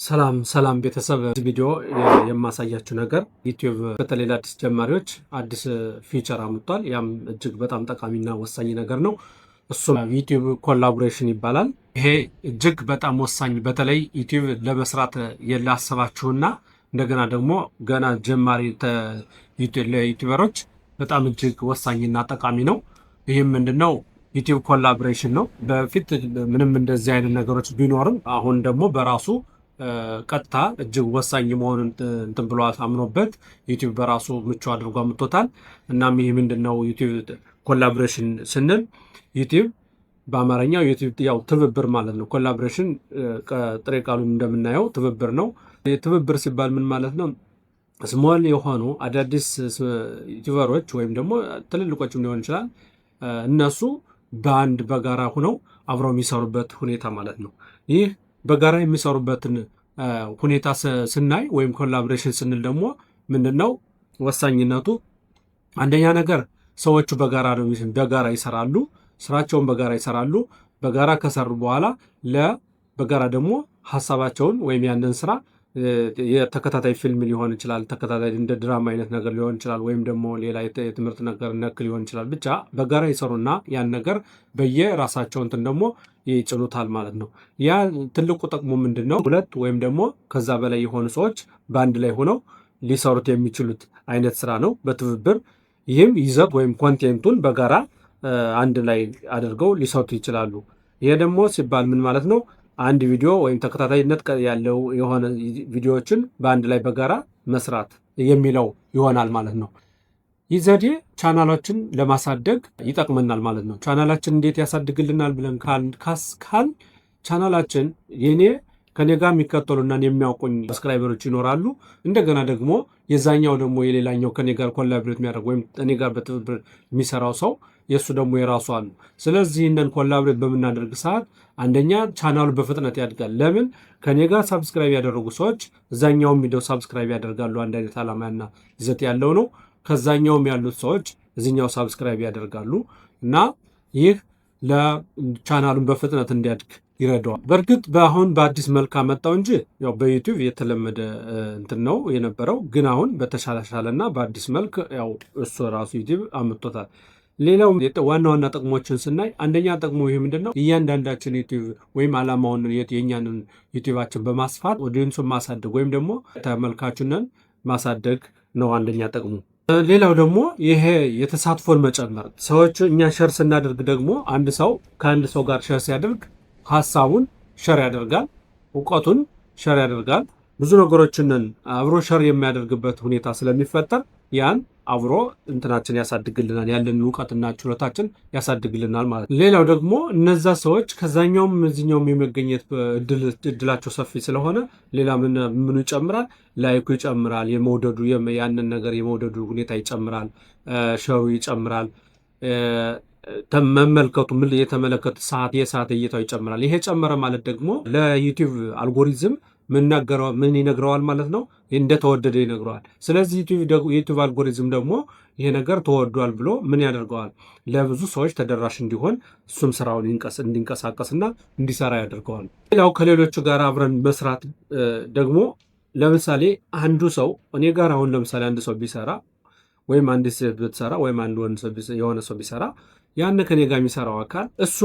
ሰላም ሰላም ቤተሰብ፣ ቪዲዮ የማሳያችሁ ነገር ዩቲዩብ በተለይ ለአዲስ ጀማሪዎች አዲስ feature አምጥቷል። ያም እጅግ በጣም ጠቃሚና ወሳኝ ነገር ነው። እሱም ዩቲዩብ collaboration ይባላል። ይሄ እጅግ በጣም ወሳኝ፣ በተለይ ዩቲዩብ ለመስራት ላሰባችሁና እንደገና ደግሞ ገና ጀማሪ ለ YouTuber ኦች በጣም እጅግ ወሳኝና ጠቃሚ ነው። ይህም ምንድነው? ዩቲዩብ collaboration ነው። በፊት ምንም እንደዚህ አይነት ነገሮች ቢኖርም አሁን ደግሞ በራሱ ቀጥታ እጅግ ወሳኝ መሆኑን እንትን ብሎ አምኖበት ዩቲዩብ በራሱ ምቹ አድርጎ አምጥቶታል። እናም ይህ ምንድነው? ዩቲዩብ collaboration ስንል ዩቲዩብ በአማርኛው ዩቲዩብ ያው ትብብር ማለት ነው። Collaboration ጥሬ ቃሉን እንደምናየው ትብብር ነው። ትብብር ሲባል ምን ማለት ነው? Small የሆኑ አዳዲስ YouTuber ኦች ወይም ደግሞ ትልልቆችም ሊሆን ይችላል፣ እነሱ በአንድ በጋራ ሁነው አብረው የሚሰሩበት ሁኔታ ማለት ነው። ይህ በጋራ የሚሰሩበትን ሁኔታ ስናይ ወይም collaboration ስንል ደግሞ ምንድን ነው ወሳኝነቱ? አንደኛ ነገር ሰዎቹ በጋራ ነው፣ በጋራ ይሰራሉ፣ ስራቸውን በጋራ ይሰራሉ። በጋራ ከሰሩ በኋላ በጋራ ደግሞ ሀሳባቸውን ወይም ያንን ስራ የተከታታይ ፊልም ሊሆን ይችላል፣ ተከታታይ እንደ ድራማ አይነት ነገር ሊሆን ይችላል፣ ወይም ደግሞ ሌላ የትምህርት ነገር ነክ ሊሆን ይችላል። ብቻ በጋራ ይሰሩና ያን ነገር በየራሳቸው እንትን ደግሞ ይጭኑታል ማለት ነው። ያ ትልቁ ጥቅሙ ምንድን ነው? ሁለት ወይም ደግሞ ከዛ በላይ የሆኑ ሰዎች በአንድ ላይ ሆነው ሊሰሩት የሚችሉት አይነት ስራ ነው በትብብር። ይህም ይዘት ወይም content ኡን በጋራ አንድ ላይ አድርገው ሊሰሩት ይችላሉ። ይሄ ደግሞ ሲባል ምን ማለት ነው? አንድ ቪዲዮ ወይም ተከታታይነት ያለው የሆነ ቪዲዮዎችን በአንድ ላይ በጋራ መስራት የሚለው ይሆናል ማለት ነው። ይህ ዘዴ ቻናላችን ለማሳደግ ይጠቅመናል ማለት ነው። ቻናላችን እንዴት ያሳድግልናል ብለን ካል ቻናላችን የኔ ከኔ ጋር የሚከተሉና የሚያውቁኝ subscriber ኦች ይኖራሉ። እንደገና ደግሞ የዛኛው ደግሞ የሌላኛው ከኔ ጋር collaborate የሚያደርግ ወይም እኔ ጋር በትብብር የሚሰራው ሰው የእሱ ደግሞ የራሱ አሉ። ስለዚህ ይህንን collaborate በምናደርግ ሰዓት አንደኛ ቻናሉ በፍጥነት ያድጋል። ለምን? ከኔ ጋር subscribe ያደረጉ ሰዎች እዛኛውም ሂደው subscribe ያደርጋሉ። አንድ አይነት ዓላማና ይዘት ያለው ነው። ከዛኛውም ያሉት ሰዎች እዚኛው subscribe ያደርጋሉ እና ይህ ለቻናሉን በፍጥነት እንዲያድግ ይረዳዋል። በእርግጥ በአሁን በአዲስ መልክ አመጣው እንጂ ያው በዩቲዩብ የተለመደ እንትን ነው የነበረው፣ ግን አሁን በተሻሻለና በአዲስ መልክ ያው እሱ ራሱ ዩቲዩብ አምጥቶታል። ሌላው ዋና ዋና ጥቅሞችን ስናይ አንደኛ ጥቅሙ ይህ ምንድን ነው? እያንዳንዳችን ዩቲዩብ ወይም ዓላማውን የእኛንን ዩቲዩባችን በማስፋት audience ኡን ማሳደግ ወይም ደግሞ ተመልካቹንን ማሳደግ ነው አንደኛ ጥቅሙ። ሌላው ደግሞ ይሄ የተሳትፎን መጨመር፣ ሰዎች እኛ share ስናደርግ ደግሞ አንድ ሰው ከአንድ ሰው ጋር share ሲያደርግ ሀሳቡን share ያደርጋል፣ እውቀቱን share ያደርጋል። ብዙ ነገሮችንን አብሮ share የሚያደርግበት ሁኔታ ስለሚፈጠር ያን አብሮ እንትናችን ያሳድግልናል፣ ያለን እውቀትና ችሎታችን ያሳድግልናል ማለት ነው። ሌላው ደግሞ እነዛ ሰዎች ከዛኛውም እዚኛውም የመገኘት እድላቸው ሰፊ ስለሆነ ሌላ ምኑ ይጨምራል? Like ኡ ይጨምራል። የመውደዱ፣ ያንን ነገር የመውደዱ ሁኔታ ይጨምራል። Share ኡ ይጨምራል። መመልከቱ ምን የተመለከቱ ሰዓት የሰዓት እይታው ይጨምራል። ይሄ ጨመረ ማለት ደግሞ ለዩቲዩብ አልጎሪዝም ምን ይነግረዋል ማለት ነው? እንደተወደደ ይነግረዋል። ስለዚህ የዩቲዩብ አልጎሪዝም ደግሞ ይሄ ነገር ተወዷል ብሎ ምን ያደርገዋል? ለብዙ ሰዎች ተደራሽ እንዲሆን እሱም ስራውን እንዲንቀሳቀስና እንዲሰራ ያደርገዋል። ሌላው ከሌሎቹ ጋር አብረን መስራት ደግሞ ለምሳሌ አንዱ ሰው እኔ ጋር አሁን ለምሳሌ አንድ ሰው ቢሰራ ወይም አንድ ሴት ብትሰራ ወይም አንድ ወንድ የሆነ ሰው ቢሰራ ያን ከኔ ጋር የሚሰራው አካል እሱ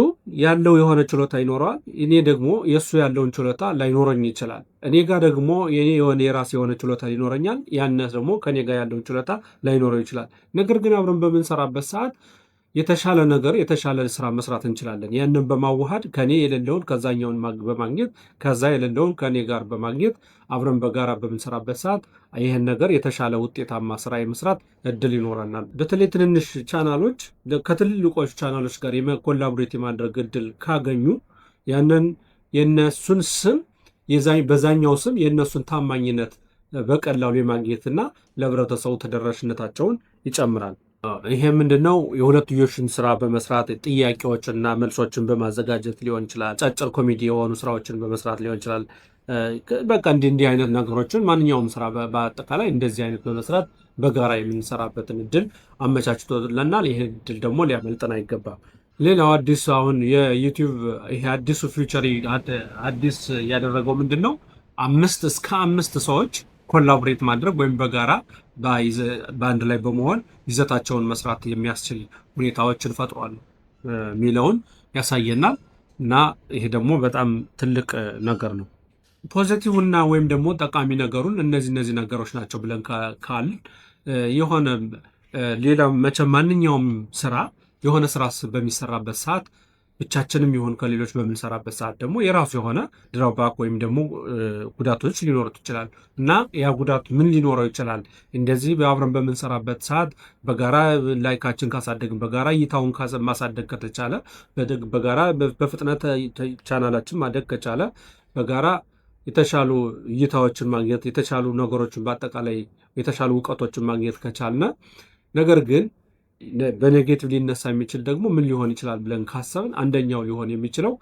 ያለው የሆነ ችሎታ ይኖረዋል። እኔ ደግሞ የእሱ ያለውን ችሎታ ላይኖረኝ ይችላል። እኔ ጋር ደግሞ የኔ የሆነ የራስ የሆነ ችሎታ ይኖረኛል። ያን ደግሞ ከኔ ጋር ያለውን ችሎታ ላይኖረው ይችላል። ነገር ግን አብረን በምንሰራበት ሰዓት የተሻለ ነገር፣ የተሻለ ስራ መስራት እንችላለን። ያንን በማዋሃድ ከኔ የሌለውን ከዛኛውን በማግኘት፣ ከዛ የሌለውን ከኔ ጋር በማግኘት አብረን በጋራ በምንሰራበት ሰዓት ይህን ነገር የተሻለ ውጤታማ ስራ የመስራት እድል ይኖረናል። በተለይ ትንንሽ ቻናሎች ከትልልቆች ቻናሎች ጋር collaborate የማድረግ እድል ካገኙ ያንን የነሱን ስም በዛኛው ስም የእነሱን ታማኝነት በቀላሉ የማግኘትና ለህብረተሰቡ ተደራሽነታቸውን ይጨምራል። ይሄ ምንድነው? የሁለትዮሽን ስራ በመስራት፣ ጥያቄዎችና መልሶችን በማዘጋጀት ሊሆን ይችላል። አጫጭር ኮሜዲ የሆኑ ስራዎችን በመስራት ሊሆን ይችላል። በቃ እንዲህ እንዲህ አይነት ነገሮችን፣ ማንኛውም ስራ በአጠቃላይ እንደዚህ አይነት በመስራት በጋራ የምንሰራበትን እድል አመቻችቶልናል። ይህ እድል ደግሞ ሊያመልጠን አይገባም። ሌላው አዲስ አሁን የዩቲዩብ ይሄ አዲሱ feature አዲስ ያደረገው ምንድን ነው? አምስት እስከ አምስት ሰዎች collaborate ማድረግ ወይም በጋራ በአንድ ላይ በመሆን ይዘታቸውን መስራት የሚያስችል ሁኔታዎችን ፈጥሯል የሚለውን ያሳየናል። እና ይሄ ደግሞ በጣም ትልቅ ነገር ነው። Positive እና ወይም ደግሞ ጠቃሚ ነገሩን እነዚህ ነገሮች ናቸው ብለን ካል የሆነ ሌላ መቼም ማንኛውም ስራ የሆነ ስራ በሚሰራበት ሰዓት ብቻችንም ይሁን ከሌሎች በምንሰራበት ሰዓት ደግሞ የራሱ የሆነ drawback ወይም ደግሞ ጉዳቶች ሊኖሩት ይችላል። እና ያ ጉዳት ምን ሊኖረው ይችላል? እንደዚህ አብረን በምንሰራበት ሰዓት በጋራ like ኣችን ካሳደግን፣ በጋራ እይታውን ማሳደግ ከተቻለ፣ በጋራ በፍጥነት ቻናላችን ማደግ ከቻለ፣ በጋራ የተሻሉ እይታዎችን ማግኘት፣ የተሻሉ ነገሮችን፣ በአጠቃላይ የተሻሉ እውቀቶችን ማግኘት ከቻልነ፣ ነገር ግን በ negative ሊነሳ የሚችል ደግሞ ምን ሊሆን ይችላል ብለን ካሰብን አንደኛው ሊሆን የሚችለው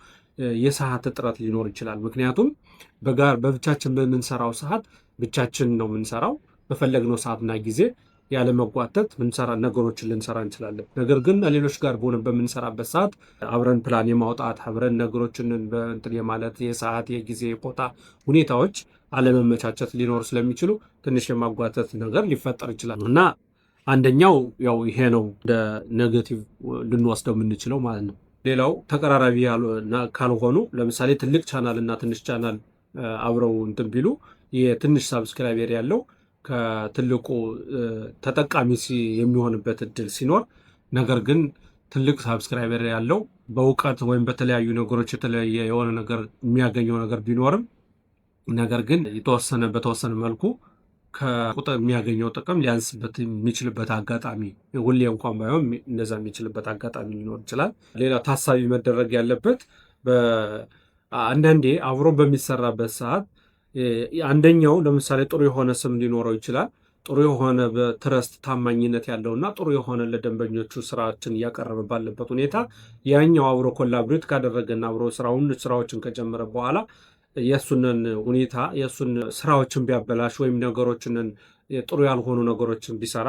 የሰዓት እጥረት ሊኖር ይችላል። ምክንያቱም በብቻችን በምንሰራው ሰዓት ብቻችን ነው የምንሰራው። በፈለግነው ሰዓትና ጊዜ ያለመጓተት ምንሰራ ነገሮችን ልንሰራ እንችላለን። ነገር ግን ሌሎች ጋር በሆነ በምንሰራበት ሰዓት አብረን ፕላን የማውጣት፣ አብረን ነገሮችን እንትን የማለት፣ የሰዓት፣ የጊዜ፣ የቦታ ሁኔታዎች አለመመቻቸት ሊኖር ስለሚችሉ ትንሽ የማጓተት ነገር ሊፈጠር ይችላል። እና አንደኛው ያው ይሄ ነው እንደ negative ልንወስደው የምንችለው ማለት ነው። ሌላው ተቀራራቢ ካልሆኑ፣ ለምሳሌ ትልቅ ቻናል እና ትንሽ ቻናል አብረው እንትን ቢሉ የትንሽ subscriber ያለው ከትልቁ ተጠቃሚ የሚሆንበት እድል ሲኖር፣ ነገር ግን ትልቅ subscriber ያለው በእውቀት ወይም በተለያዩ ነገሮች የተለያየ የሆነ ነገር የሚያገኘው ነገር ቢኖርም ነገር ግን በተወሰነ መልኩ ከቁጥር የሚያገኘው ጥቅም ሊያንስበት የሚችልበት አጋጣሚ፣ ሁሌ እንኳን ባይሆን እንደዛ የሚችልበት አጋጣሚ ሊኖር ይችላል። ሌላ ታሳቢ መደረግ ያለበት አንዳንዴ አብሮ በሚሰራበት ሰዓት አንደኛው ለምሳሌ ጥሩ የሆነ ስም ሊኖረው ይችላል። ጥሩ የሆነ በ trust ታማኝነት ያለውና ጥሩ የሆነ ለደንበኞቹ ስራችን እያቀረበ ባለበት ሁኔታ ያኛው አብሮ collaborate ካደረገና አብሮ ስራዎችን ከጀመረ በኋላ የእሱንን ሁኔታ፣ የእሱን ስራዎችን ቢያበላሽ ወይም ነገሮችን ጥሩ ያልሆኑ ነገሮችን ቢሰራ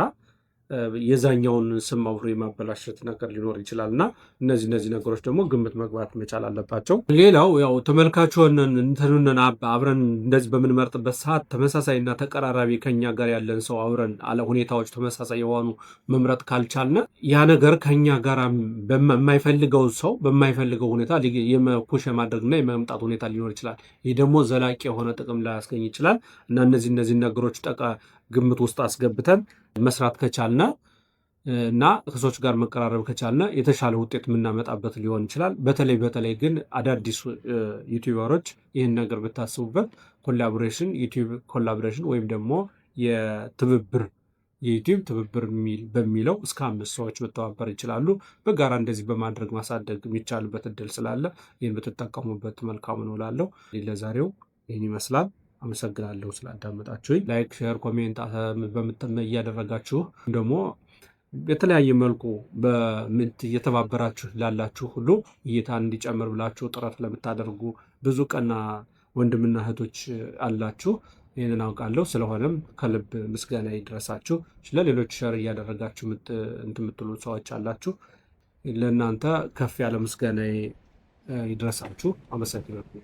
የዛኛውን ስም አብሮ የማበላሸት ነገር ሊኖር ይችላል። እና እነዚህ ነገሮች ደግሞ ግምት መግባት መቻል አለባቸው። ሌላው ያው ተመልካቹን እንትኑንን አብረን እንደዚህ በምንመርጥበት ሰዓት ተመሳሳይና ተቀራራቢ ከኛ ጋር ያለን ሰው አብረን አለ ሁኔታዎች ተመሳሳይ የሆኑ መምረጥ ካልቻልነ ያ ነገር ከኛ ጋር በማይፈልገው ሰው በማይፈልገው ሁኔታ የ push የማድረግና የመምጣት ሁኔታ ሊኖር ይችላል። ይህ ደግሞ ዘላቂ የሆነ ጥቅም ላያስገኝ ይችላል። እና እነዚህ ነገሮች ጠቃ ግምት ውስጥ አስገብተን መስራት ከቻልነ እና ከሰዎች ጋር መቀራረብ ከቻልነ የተሻለ ውጤት የምናመጣበት ሊሆን ይችላል። በተለይ በተለይ ግን አዳዲስ YouTuber ኦች ይህን ነገር ብታስቡበት collaboration፣ YouTube collaboration ወይም ደግሞ የትብብር የ YouTube ትብብር በሚለው እስከ አምስት ሰዎች መተባበር ይችላሉ። በጋራ እንደዚህ በማድረግ ማሳደግ የሚቻልበት እድል ስላለ ይህን ብትጠቀሙበት መልካም ነው እላለሁ። ለዛሬው ይህን ይመስላል። አመሰግናለሁ ስላዳመጣችሁኝ። Like፣ share፣ comment እያደረጋችሁ ደግሞ በተለያየ መልኩ በምንት እየተባበራችሁ ላላችሁ ሁሉ፣ እይታ እንዲጨምር ብላችሁ ጥረት ለምታደርጉ ብዙ ቀና ወንድምና እህቶች አላችሁ። ይህንን አውቃለሁ። ስለሆነም ከልብ ምስጋና ይድረሳችሁ። ለሌሎች share እያደረጋችሁ እንትን የምትሉ ሰዎች አላችሁ። ለእናንተ ከፍ ያለ ምስጋና ይድረሳችሁ። አመሰግናለሁ።